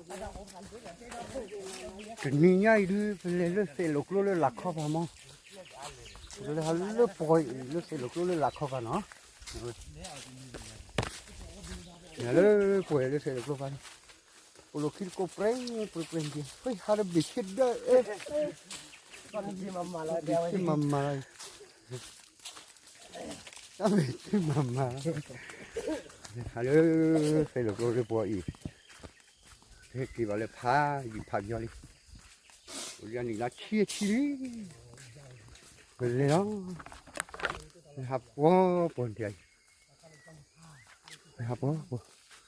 တနံၤညါအံၤဒုး ပလဲၤလၢသဲးလိာ်ကျိလၢလၢ်ခီပၤမး, ပလဲၤဟးလၢပှီၢ်အံၤလၢသဲးလိာ်ကျိလၢလၢ်ခီပၤနီၤ, လၢပှီၢ်အံၤလၢသဲးလိာ်ကျိပၤန့ၣ်, ပလိာ်ခံတကိးပြဲပြဲပြဲ, ဖဲဟးတဘ့ၣ်ဆ့ဒၢ, တဘ့ၣ်ဆ့မၤမၤလီၤ, တဘ့ၣ်ဆ့မၤမၤလီၤ, ဟးလၢသဲးလိာ်ကျိလၢပှီၢ်အံၤ ဟဲက့ၤဘၣ်လၢဖးယံာ်ဖးညီလံ, အိၣ်လံနံၣ်လါဆံဆံလံ, ပလဲၤလီၤ, ဟးပှီၢ်ပှီၢ်ဒဲးအံၤ, ဟးပှီၢ်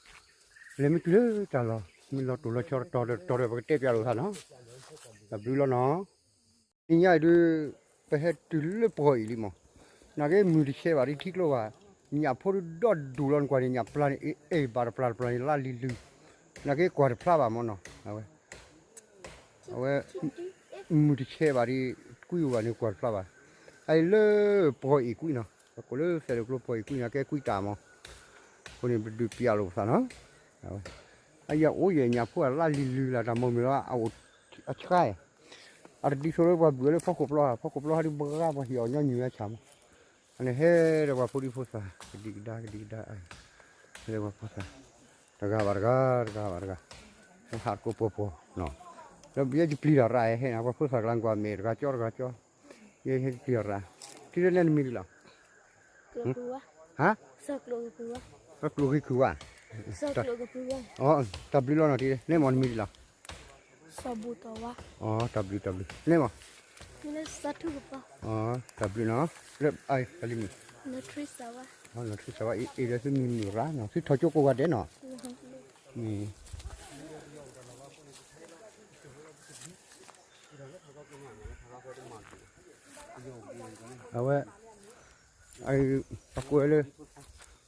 ပှီၢ်, လဲၤမ့ၢ်တုၤလၢတၢ်လီၢ်, မ့ၢ်လီၤတိၢ်လီၤဆီတတီၤတတီၤဒီး ပကတဲပျးလိာ်သးနီၤ, တၢ်ဘျုးလီၤနီၤ. နံၤညါအံၤဒုး ပဟဲတုၤလၢပှီၢ်အံၤလံမး, နာ်က့မုၢ်တဆဲးဘၣ်ဒ်ထံကျိဘၣ်, ညၣ်ဖိဒုးဒီဒူၣ်လီၤနကွၢ်န့ၣ် ညၣ်ပျၢ်န့ၣ် အဲၣ်ဘၣ်တပျၢ်တပျၢ်န့ၣ် လါလံၤလုၤ, နာ်က့ကွၢ်တဖျါဘၣ်မးနီၤ, အဝဲ အဝဲ မုၢ်တဆဲးဘၣ်ဒ် ကွံအိၣ်ဘၣ်န့ၣ်ကွၢ်တဖျါဘၣ်, အအံၤလၢပှီၢ်အံၤကွံနီၤ, ပကိးလၢသဲးလိာ်ကျိပှီၢ်အံၤကွံနာ်က့ကွံတၢ်မး, အဃိန့ၣ် ပဒုးပျးလိာ်ပသးနီၤ, အဝဲ အယအိၣ်ယဲၢ်ညၣ်ဖိအလါလံၤလုၤလၢတၢ်မိၢ်မုၢ်လီၤ အအိၣ်အဆှါ, အတဒ်သိးလၢပှၤဘုၣ်လၢဖီခိၣ်ပျီ ဖီခိၣ်ပျီဟးဒုးဘှါပှၤဟံၣ်အီၣ်ညီနုၢ်ဝဲဆၣ်မး, အန့ၣ်ဟဲဒီးပှၤဖိဒံဖိသၣ် ကဒံကဒါကဒံကဒါ, ဟဲဒီးပှၤဖိသၣ်, တဂၤဘၣ်တဂၤ တဂၤဘၣ်တဂၤ, ဟဲဟးကိးပှီၢ်ပှီၢ်, ဒီးယဲယပျံၤတၢ်ရၣ်ဟဲန့ၣ် ပှၤဖိသၣ်ကျါကွၢ်မဲာ်တဂၤကၠီတဂၤကၠီ, ယဲဟဲတပျံၤတၢ်ရၣ်, ထံလၢနဲနမံၤဒ်လီၤ ဟါ, ကကျိၣ်ဂ့ၤခုၣ်ဝါ, တၢ်ဘျုးလီၤနီၤ ထံလၢ နဲမ့ၢ်နမံၤဒ်လီၤ, တၢ်ဘျုး တၢ်ဘျုး နဲမ့ၢ်, တၢ်ဘျုးနီၤ, လၢအလံမံၤ, နထံစဝါ အံၤဒီးသုမံၤမုၢ်ရၣ်နီၤ သုထီၣ်ကၠိကိးဂၤဒဲးနီၤ, အဝဲ ပှၤကိးဝဲလၢ,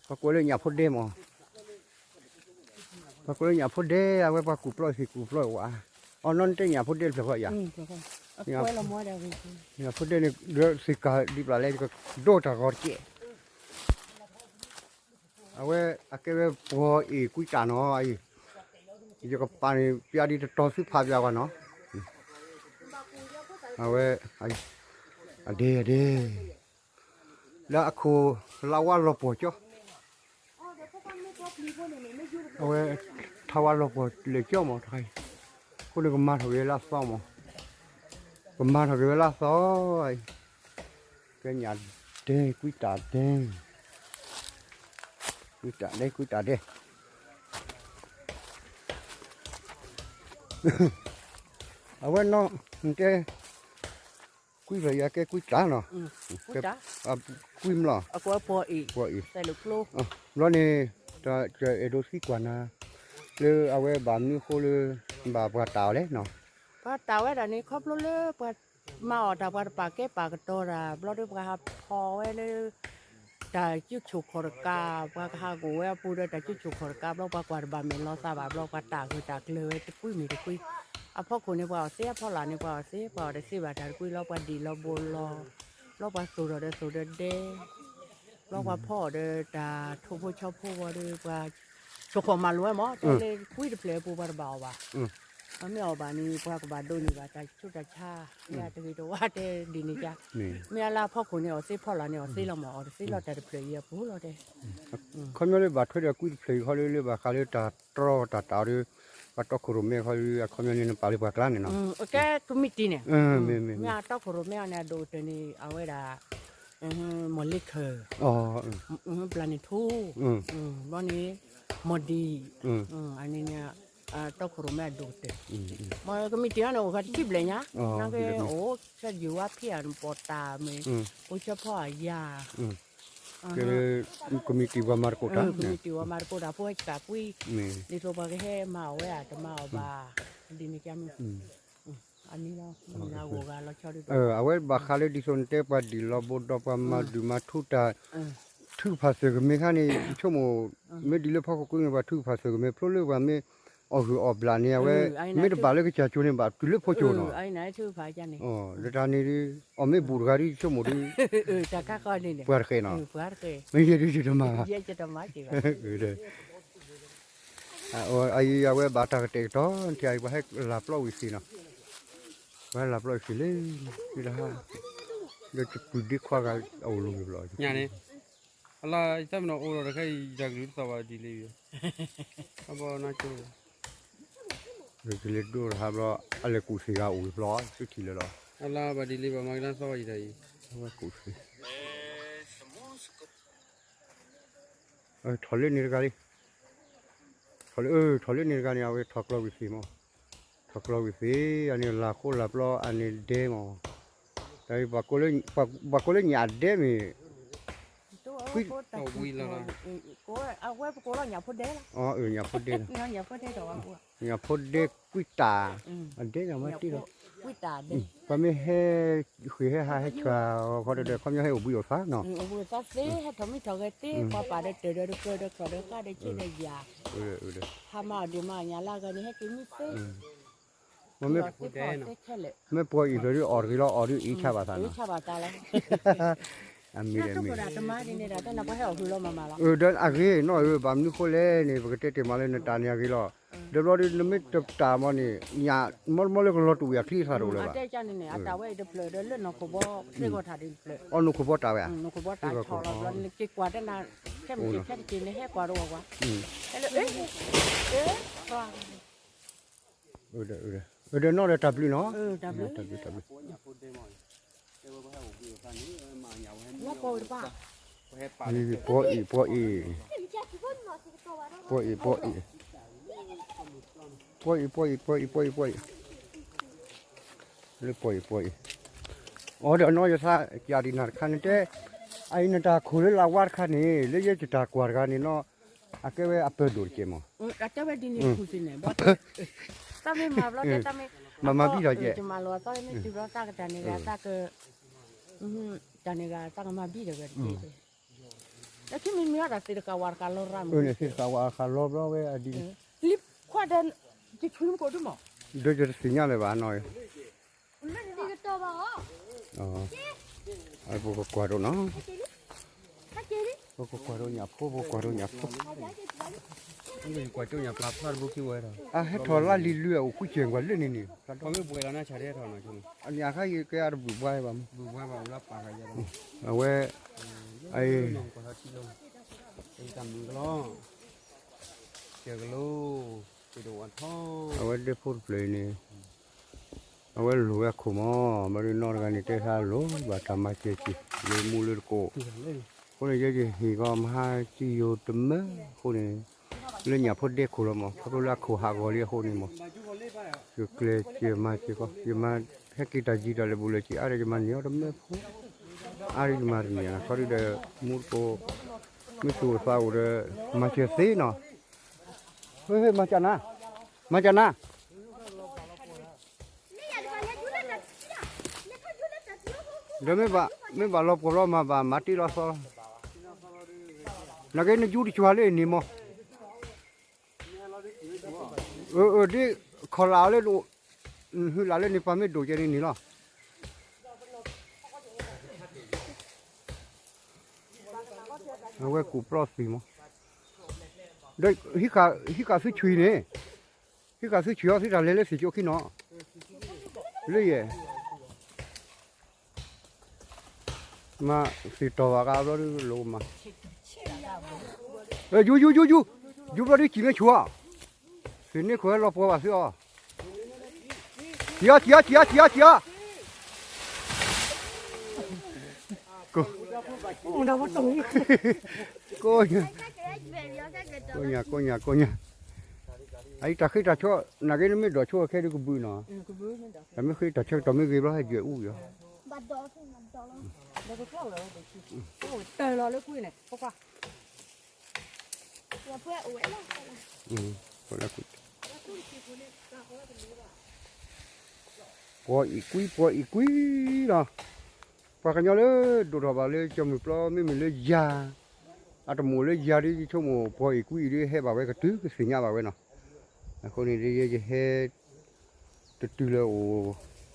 ပှၤကိးလၢညၣ်ဖိဒဲမး, ပှၤကိးလၢညၣ်ဖိဒဲ အဝဲပှၤကူၣ်ပျီၢ်သ့ၣ်ကူၣ်ပျီၢ်ဝဲ, အီၤနီၢ်နတဲညၣ်ဖိဒဲတဖျၢၣ်ဃီယၤ, ညၣ်ဖိဒဲန့ၣ် ဒီးသ့ၣ်ကၤဒ်ပျၢ်လဲၣ် ယကဒိတၢ်ဂီၤတကဲး, အဝဲအကဲဝဲပှီၢ်အံၤကွံတၢ်နီၤအံၤ, ယကပာ်န့ၣ်ပျးဒ်တတီၤသုဖးပျးကွၢ်နီၤ, အဝဲ အဒဲအဒဲ လၢအခိၣ်လၢဝါလီၤပှီၢ်ကၠီ, အဝဲ ထါဝါလီၤပှီၢ်လဲၤကၠီမးတခါအံၤ, အဃိန့ၣ်ကမၤထီၣ်က့ၤဝဲလၢအသီမး, ကမၤထီၣ်က့ၤဝဲလၢအသီအံၤ, ကဲညၣ်ဒဲကွံတၢ်ဒဲ, ကွံတၢ်ဒဲကွံတၢ်ဒဲ အဝဲနီၢ်တဲ, ကွံဖျၢၣ်အံၤအကဲကွံတၢ်နီၤ, ကွံမလီၤ, ဘျီန့ၣ် အဲၣ်ဒိးသံကွၢ်နၤ, လၢအဝဲဘၣ်မနုၤအဃိလၢ ဘၣ်ပှၤတၢ်အီၤလဲၣ်နီၤ, ပှၤတၢ်ဝဲဒၣ်န့ၣ် ခီဖျိလၢပှၤမၤအီၣ်တၢ် ပှၤတပာ်ကဲပာ်ကတီၤတၢ် ဘျီဒီးပှၤဟးဖီၣ်ဝဲလၢ တၢ်ကၠူၣ်ဆိၣ်ခီၣ်တကး, ပှၤကဟးဂီၤဝဲအပူၤဒီးတၢ်ကၠူၣ်ဆိၣ်ခီၣ်တကး ဘျီပှၤကွၢ်တဘၣ်မဲာ်လီၤသးဘၣ် ဘျီပှၤတၢ်ဂုၤတၢ်ကျၢၤဝဲတကွံမ့ၢ်တကွံ, အဖီခိၣ်န့ၣ် ပှၤအီၣ်သ့ အဖီလာ်န့ၣ် ပှၤအီၣ်သ့ ပှၤအီၣ်တသ့ဘၣ်တၢ်တကွံလီၤ ပှၤဒံၣ်လီၤဘိလီၤ, ဘျီပှၤသိၣ်ထီၣ်ဒီးသိၣ်ဒီးဒဲ ဘျီပှၤဖီၣ်အီၤဒီးတၢ်ထိၣ်ဖိဆီဖိဝံၤဒီး ပှၤဆိၣ်ခီၣ်မၤလိာ်ဝဲမး တဲလၢကွံတဖျၢၣ်အပူၤပှၤတဘၣ်အီၣ်ဘၣ်, ပမ့ၢ်အီၣ်ဘၣ်န့ၣ် ပှၤကဘၣ်ဒိးန့ၢ်ဘၣ်တၢ်ဆူးတၢ်ဆါ, မ့ၢ်အတဂ့ၤတဝါတဲဒ်န့ၣ်က, မ့ၢ်အလၢအဖီခိၣ်န့ၣ် အီၣ်သ့ဖီလာ်န့ၣ် အီၣ်သ့လီၤမး အီၣ်တသ့လီၤတၢ်တဖျၢၣ်အံၤအပူၤလီၤတဲ ခီပညီလၢဘၣ်ထွဲဒီးကွံတဖျၢၣ်အံၤခီလၢ လၢဘၣ်ဃးလၢတၢ်တြီတၢ်တၢ်အီၤဒီး ပှၤတီခိၣ်ရိၣ်မဲခီလၢ အခီပညီန့ၣ် နပာ်လၢပှၤကျါန့ၣ်နီၤ, ကဲကမံးတံာ်န့ၣ်, မ့ၢ်အတီခိၣ်ရိၣ်မဲအီၤန့ၣ် အဒိၣ်ကတၢၢ်န့ၣ် အဝဲဒၣ် မီၢ်လ့ခၢၣ်, ပျၢ်န့ၣ်ထူ, ဘျီန့ၣ် မီၢ်ဒံၣ်, အန့ၣ်န့ၣ် တီခိၣ်ရိၣ်မဲအဒိၣ်ကတၢၢ်, မ့ၢ်ကမံးတံာ်အီၤန့ၣ် အိၣ်ဃာ်တထံၣ်ဘျဲၣ်ညါ, နာ်က့အိၣ်ဆၢယုၢ်ဝါဖံးအပီၣ်တၢ်မ့ၢ်, အိၣ်ဆၢဖီအယၤ ကမံးတံာ်ပှၤမၤတကိးတၢ်, ကမံးတံာ်ပှၤမၤတကိးတၢ် ဖိဟဲကၢ်ကွံ, ဒ်သိးပှၤကဟဲမၤအီၣ်ဝဲ တမၤအီၣ်ဘၣ်, ဒ်န့ၣ်ကမ့ၢ်, အန့ၣ်လီၤ, အဝဲဘၣ်ဃးလၢဒ်သိးနတဲပှၤဒံၣ်လီၤဘိဒီးပှၤမၤဒုၣ်မၤထူတၢ်, ထုကဖၣ်သုးကမ့ၢ်ခါန့ၣ် ယဆိကမိၣ်, မ့ၢ်ဒ်လၢဖီခိၣ်ကွံန့ၣ် ပှၤထုကဖၣ်သုးကမ့ၢ် ဖျိလၢပှၤမ့ၢ်အီၣ်ဂုၢ်အီၣ်ဘျၣ်န့ၣ် အဝဲ မ့ၢ်တဘၣ်လၢကစၢ်ကၠိန့ၣ် ဘၣ်တုၤလၢဖိကၠိနီၤ, လၢတၢ်န့ၣ်ဒ်အီၣ်မ့ၢ်ဘူးတဂၤဒ်ယဆိကမိၣ်ဒ်, ပှၤတဃဲးနီၤ, မ့ၢ်ယဲဒ်ယတမၤဘၣ်, အအံၤအဝဲဘၣ်တၢ်ကတဲာ်ကတီၤ ထံၣ်အံၤ ပှၤဟဲလၢပျီဝံၤသ့ၣ်နီၤ, ပှၤဟဲလၢပျီဝံၤသ့ၣ်လံ, ဒ်တဟါ, ဒီးတပုၢ်ဒ့ခွါဂၤအအိၣ်လီၤလီၤ, အလါ ယတၢ်မနီၤအိၣ်ဒီးတခါအံၤ ယတၢ်ကလုၢ်တသီၣ်ဘၣ်ဒ်လဲၣ်, အဘီနါကၠိ ယကလဲၤဒိတဟါဘျီ အလဲၤကူၣ်သ့ၣ်ဂၤအိၣ်ဝံၤဘျီ သုထံၣ်လၢလီၤ, အလါဘၣ်ဒ်လဲၣ်ဘၣ်မၤကလါသီဘၣ်ယတၢ်အံၤ, အဝဲကူၣ်သ့ၣ် ထီၣ်လၢန့ၣ်တဂၤလံ, ထီၣ်လၢ ထီၣ်လၢန့ၣ်တဂၤန့ၣ် အဝဲထီၣ်ကျီဝံၤသ့ၣ်မး, ထီၣ်ကျီဝံၤသ့ၣ် အန့ၣ်လၢဃိလၢပျီအန့ၣ်ဒဲမး, ပှၤကိးလၢညၣ်အဒဲမ့ၢ်, ကွံ, အဝဲပကိးလီၤညၣ်ဖိဒဲလီၤ, ညၣ်ဖိဒဲကွံတၢ်, အဒဲမးတ့ၢ်လီၤ, ပှၤမ့ၢ်ဟဲ ဃ့ၢ်ဟဲဟးဟဲဆှၣ်အီၤခီဒီး ခီပညီဟဲအိၣ်ဘှံးအိၣ်သါနီၤ, အိၣ်ဘှံးအိၣ်သါသ့ ဟဲထီၣ်မံထီၣ်ဂဲၤသ့ ပှၤပာ်ဒီးတၢၢ်ဒီးတကၢၢ်ဒီးကျီၢ်ဒီးဃၣ်ဒီးက့ဒီးယၤ, ဟးမၤအီၣ်ဒံးမၤအီၣ်ညၣ်လၢအဂၤန့ၣ် ဟဲက့ၤမံသ့, မ့ၢ်ပှၤအံၣ်ဖျၢၣ်ဒ်အီၣ်တဂ့ၤလီၤ အီၣ်ဒ်အံၤဆါဘၣ်သးနီၤ, အမံၤဒီးမံၤ ဒီးအဂ့ၤနီၢ်ဧၢ ဘၣ်မနုၤဃိလဲၣ်န့ၣ် ပကတဲတ့ၢ်မးလၢနတၢ်န့ၣ်အဂ့ၤလီၤ, ဒီးဘျီဒ်နမ့ၢ်တတၢ်မးန့ၣ် ညၣ်မီမီလၢကလီၤတူာ်ဝံၤအချံအသၣ်တအိၣ်လၢၤဘၣ်, အီၣ်နိၣ်ခိၣ်ဘီတၢ်ဝဲအံၤတဖျၢၣ်ဒီးလၢနိၣ်ခိၣ်ဘီသ့ၣ်ဂီၢ်ထၣ်ဒ်တဖျၢၣ်, အီၣ်နိၣ်ခိၣ်ဘီတၢ်ဝဲဧါ, နိၣ်ခိၣ်ဘီတၢ်ထီၣ်လီၤဘျီန့ၣ် က့ၤကွၢ်တနၤ ခဲမုၢ်ဆ့ၣ်ခဲတက့ၢ်န့ၣ် ဟဲကွၢ်တဝီကွၢ်, အၢ ဒီးနီၢ်ဒီးတၢ်ဘျုးနီၤ, တၢ်ဘျုးတၢ်ဘျုး, ပှၤအံၣ်ပှၤအံၣ်, ပှၤအံၣ်ပှၤအံၣ်, ပှၤအံၣ်ပှၤအံၣ်, ပှၤအံၣ်ပှၤအံၣ်, ပှၤအံၣ်ပှၤအံၣ်, လၢပှၤအံၣ်ပှၤအံၣ်, အီၤဒီးနီၢ်ယသးကၢ်ဒံးနၤတခါန့ၣ်တဲ, အအံၤနတၢ်ခိၣ်လၢလၢဝါတခါန့ၣ် လၢယဲယတၢ်ကွၢ်တဂၤန့ၣ်နီၤ, အကဲဝဲအပၢၤဒိၣ်တကဲးမး, တၢ်မ့ၢ်မၤဘျီတဲ တၢ်မ့ၢ်, မၤမၤဘံၣ်ဒီးကဲ, တမၤလီၤသီမ့ၢ်တုၤဘျီသးကတၢၢ်န့ၣ်ဂၤ သးက, တၢ်န့ၣ်ဂၤ သးကမၤဘံၣ်ဒီးဝဲတကဲး, လၢခံမ့မ့ၢ်အီၣ်တၢ်သ့ၣ်တကးဝၤတကးလီၤရၣ်မး, သ့ၣ်တကးဝၤတကးလီၤဘျီဝဲအဒ်, လံခွါဒီး, ယဆူမကိးဒုမး, ဒီးယတသ့ၣ်ညါလၢၤဘၣ်နီၤ, ပကကွၢ်ဒိၣ်နီၤ, ပကကွၢ်ဒိၣ်ညၣ်ဖိ ပကကွၢ်ဒိၣ်ညၣ်ဖိ, ကွၢ်ဒိၣ်ညၣ်ပျၢ်ဖျါတဘိခံဝဲဒီး, အဟဲထီၣ်လါလံၤလွံၢ်အအိၣ်ဃုဆဲးကွၢ်လၢန့ၣ်န့ၣ်, အန့ၣ်အခါယကဲအတဘုၣ်ဘှါဘၣ်မး, အဝဲ, အ, အဝဲဒဲဖိတဖျၢၣ်အံၤန့ၣ်, အဝဲလိၣ်ဝဲအခိၣ်မး, ဘၣ်ဒီးနီၢ်တဂၤန့ၣ် တဲဆါလိၣ်ဘၣ်တၢ်မၤစၢၤက့ၤ လၢမူလၢတကိး, အဃိန့ၣ် ယဲယဟ့ၣ်ကီးမဟါစံယိၤတမၢ, အဃိန့ၣ်, လၢညၣ်ဖိဒဲခိၣ်လီၤမး ခီဖျိလၢအခိၣ်ဟးဂီၤလံအဃိန့ၣ်မး, ယကျဲးစၢးမၤစၢၤကီး ယမၤဟဲက့ၤတၢ်ယံၤတၢ်လၢာ်ဘူးလၢာ်စ့အါဒီးယမၤန့ၢ်အီၤတမၢဖိ, အါဒီးယမၤတန့ၢ် ခီဒုဒီး မူတကိး, မ့ၢ်သူၣ်အိၣ်သးအိၣ်ဒီး, မၤစၢၤသ့နီၤ, ဟ့ၣ် မၤစၢၤနၤ, မၤစၢၤနၤ ဒီးမ့ၢ်ဘၣ်လီၤပှီၢ်လီၤမၤဘၣ်မၤတ့ၢ်လီၤသီလီၤ, နက့နယူတကွၢ်လၢန့ၣ်မး, အၢ အၢ ဒ်ခီၣ်လၢ်လၢ, နဟုလၢ်လၢန့ၣ် ပှၤမ့ၢ်ဒိၣ်ကဲန့ၣ်န့ၣ်လီၤ, အဝဲကူၣ်ပျီသ့ၣ်မး, ဒီး, ဟံးဃာ်သုဆွံန့ၣ်, ဟံးဃာ်သုဆွံအီၤသုတၢ်လဲၤလၢသ့ၣ်ကၠိခံနီၤ, လၢယဲ မၤသ့ၣ်တီၢ်ဘၣ်ဂၤဘျီဒ်လိၣ်မး, ယူ ယူ ယူ ယူ, ယူဘျီဒ်စံၣ်မ့ၢ်ဆူၣ်, သ့ၣ်န့ၣ်ခိၣ်ဟဲလီၤပှီၢ်ဘၣ်သုအီၤ, စံၣ်အီၤ စံၣ်အီၤ စံၣ်အီၤ စံၣ်အီၤ, ကိးညါ ကိးညါ ကိးညါ, အအံၤတၢ်ဃ့တၢ်ဆိး နာ်က့နမ့ၢ်ဒိးဆိအခဲဒုးကဘုးနီၤ, တၢ်မ့ၢ်ဃ့တၢ်ဆိးတၢ်မ့ၢ်ဂ့ၤဘျီဟဲယွဲၣ်အူယီၤ, တၢ်လီၤလၢကွံန့ၣ်, ပှၤအံၤကွံ ပှၤအံၤကွံလီၤ, ပှၤကညီလၢဒိၣ်ထီၣ်ဘၣ်လၢကၠီၤမုၢ်ပျီ မ့မ့ၢ်လၢယၤ, အတမိၣ်လၢယၤဒ်ယဆိကမိၣ် ပှၤအံၤကွံအံၤဒ်ဟဲဘၣ်ဝဲကတုၤကသ့ၣ်ညါဘၣ်ဝဲနီၤ, အဃိန့ၣ်ဒ်ယဲယဟဲ တတုၤလၢအိၣ်,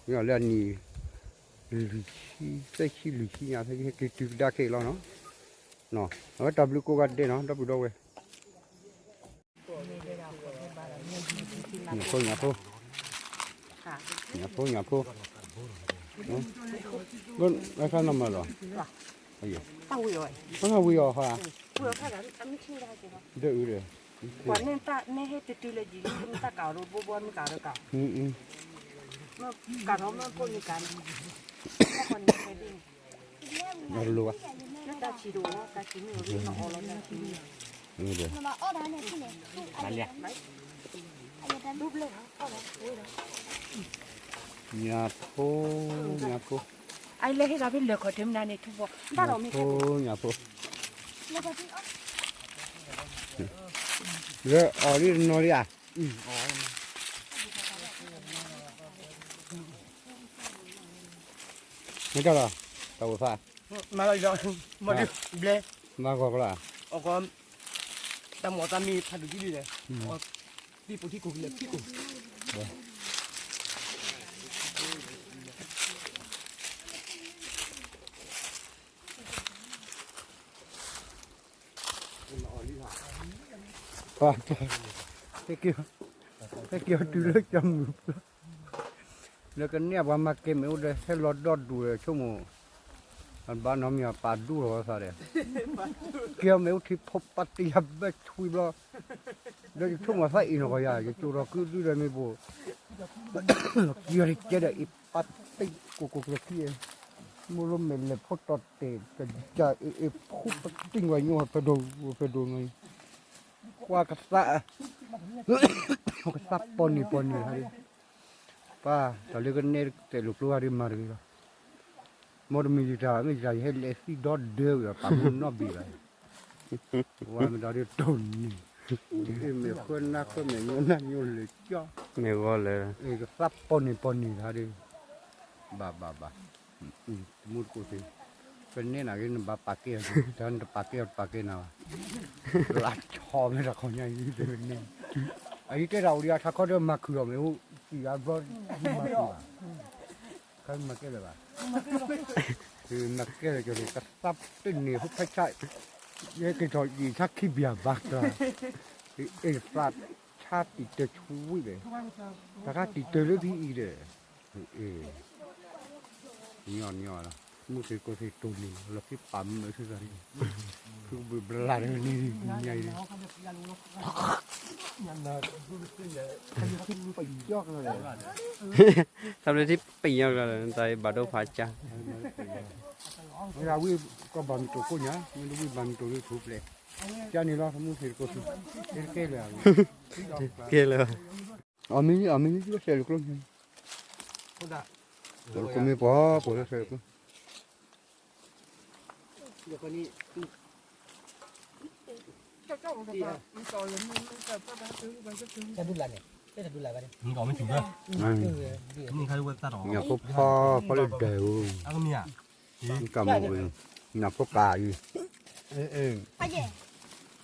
လၢအနံၣ်, လွံၢ်ဆံ, သၢဆံလွံၢ်ဆံညါ သၢဆံဟဲက့ၤတုၤကဒါခဲအံၤလီၤနီၤ, အဝဲတၢ်ဘျုးကိးဂၤဒဲးနီၤ ဒီပုၢ်ဒီဝဲၢ် ညၣ်ဖိ ညၣ်ဖိ, ညၣ်ဖိ ညၣ်ဖိ, ဘၣ်ဆါနီၢ်မၤလီၤ, ပှၤဝံၤအီၤဟါ, ဒ်အုးဒီး, ပှၤန့ၣ်တၢ်နဲဟဲတတုၤလၢယံၤလံ မ့ၢ်တၢ်ကးအီၤဒီးဘိဘိမ့ၢ်ကးဒီးကး, ကးထီၣ်မ့ၢ်ဖိန့ၣ်ကးန့ၣ်, တၢ်ဆံးဒိၣ်ဝဲ တၢ်ဆံးမ့ၢ်အိၣ်လီၤ တၢ်ဆံးမ့ၢ်, ညၣ်ဖိ, ညၣ်ဖိ, အလဲၤဟ့ၣ်ဂၤဖဲလၢၢ်ခီၣ်ထံးမနုၤန့ၣ် ထူဘီ, ညၣ်ဖိ, လၢအီၤလံတနီၤလံဧါ, မ့ၢ်တၢ်လီၤ, တၢ်အိၣ်သး, မၤလီၤ, မၤဒု, ဘျဲ, မၤဂီၤကလါ, အကီ, တၢ်မီၢ်တၢ်မံဖးဒိၣ်ဒ်လဲၣ်, သံၣ်ပူၤထံကိၣ်ကလဲၤဖံးကိၣ် ပှၤ, ဟဲက့ၤအီၤတုၤလၢကၠီမုၢ်ပျီ, လၢကနဲၣ်ပှၤမၤကဲမ့ၢ်အိၣ်ဒီးဟဲလီၤဒီဒူၣ်ဒီးဆိကမိၣ်, ဘၣ်နီတမံၤပာ်ဒူၣ်လီၤသးဒီး, ကဲအီၤမ့ၢ်အိၣ်ထံဖိပၢ်တယၤဘၣ်ဆွံဘျီ, ဒီးယဆိကမိၣ်သးအံၤနီၢ်ကီၢ်ယၤ ယကၠိဒီးကုဒုဒီးမ့ၢ်ဘိၣ်, ကဲဒီးအံၤပၢ်တ့ကိၢ်ကိၢ်ကျၢၤခံ, မိၢ်လၢမဲာ်လဲၤဖိတီတဲာ် ကယၤအ့ၣ်အ့ၣ်ဖှူပတ့ၢ်ဝဲညိဖဲဒိၣ်, ဖဲဒိၣ်န့ၣ်, ကွၢ်ကသး, ကသးပီၢ်န့ၢ်ပီၢ်န့ၢ်ဟါဒ်, ပၢ်, တၢ်လၢကနဲၣ်တဲာ်လိာ်ကျိဟါဒ်မၤတဂ့ၤလီၤ, မ်တမ့ၢ်ယတၢ် မ့၁်ယတၢ်ယဟဲလဲၤသံဒီဒၢဝံၤအပာ်မူနီၣ်ဘံၣ်ဘၣ်, ဝဲမ့ၢ်ဒီးဒ်တိၢ်န့ၣ်, မ့ၢ်ဃၢနၢ်ဃၢမဲာ်ညိနၢ်ညိလၢာ်ကၠီ, မ့ၢ်ဂီၤလၢ, ကသးပီၢ်န့ၢ်ပီၢ်န့ၢ်ဟါဒ်, ဘၣ်ဘၣ်ဘၣ်, မူတကိးသ့, ပနဲၣ်နၤက့ နဘၣ်ပာ်ကဲအီၤ, တၢ်နတပာ်ကဲအီၤတပာ်ကဲနၤဘၣ်, လၢဆီမ့ၢ်တၢ်ခီညါအံၤ, အံၤတဲတၢ်အိၣ်ဒံးအထးခီဒီးမၤခုၣ်အီၤမ့ၢ်အိၣ်, သံၣ်အါဘျီ, မၤကဲလၢၤဘၣ်, မၤကဲလၢၤက့ၤန့ၣ် ကသးတန့ၢ်ဟိဖဲဆၣ်, ယဲက့ၤထီၣ်ယံာ်ဆၣ်ခံဘျၢ်ဘၣ်ကျါ, အ့ၣ်သးဆါတံာ်တၢ်ဆူဝံၣ်ဘၣ်, တၢ်ခါတံာ်တၢ်လၢဖံအံၤဒီး, အ့ၣ် ညီညီလီၤ, မူသ့ၣ်ကိးသ့ၣ်တိၢ်န့ၣ် လီၤက့ၤပာ်မၢဆူသးန့ၣ်, ဖုကဘုးဘျးတဂၤန့ၣ်, ညါအံၤ, သးဘျ့ထံပညီကျါလီၤ, တၢ်ဘၣ်ဒိဖးကၢ်, ဝံၣ်ကီၢ်ဘၣ်မုၢ်တိၢ်ကိးညါ, မ့ၢ်တဝံၣ်ဘၣ်မုၢ်တိၢ်လၢထူၣ်ဖျဲး, ကၢ်န့ၣ်လီၤ မူသ့ၣ်ကိးသ့ၣ်, ကဲလၢာ်, ကဲလၢာ်, အမ့ၢ်, အမ့ၢ်, ဆဲးလီၤကျိ, ကမ့ၢ်ပှၤ, ပှၤလၢဆဲးလီၤကျိ တၢ်ဒူလၢ်န့ၣ်, တၢ်ဒူလၢ်ဘၣ်န့ၣ်, ညၣ်ဖိဖီဖီလၢဒဲးဧိၤ, ကမ့ၢ်, ညၣ်ဖိကးအံၤ,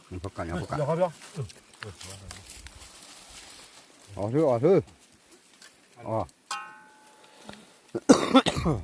ညၣ်ဖိကး ညၣ်ဖိကး, အီၣ်သု အီၣ်သု, အီၣ်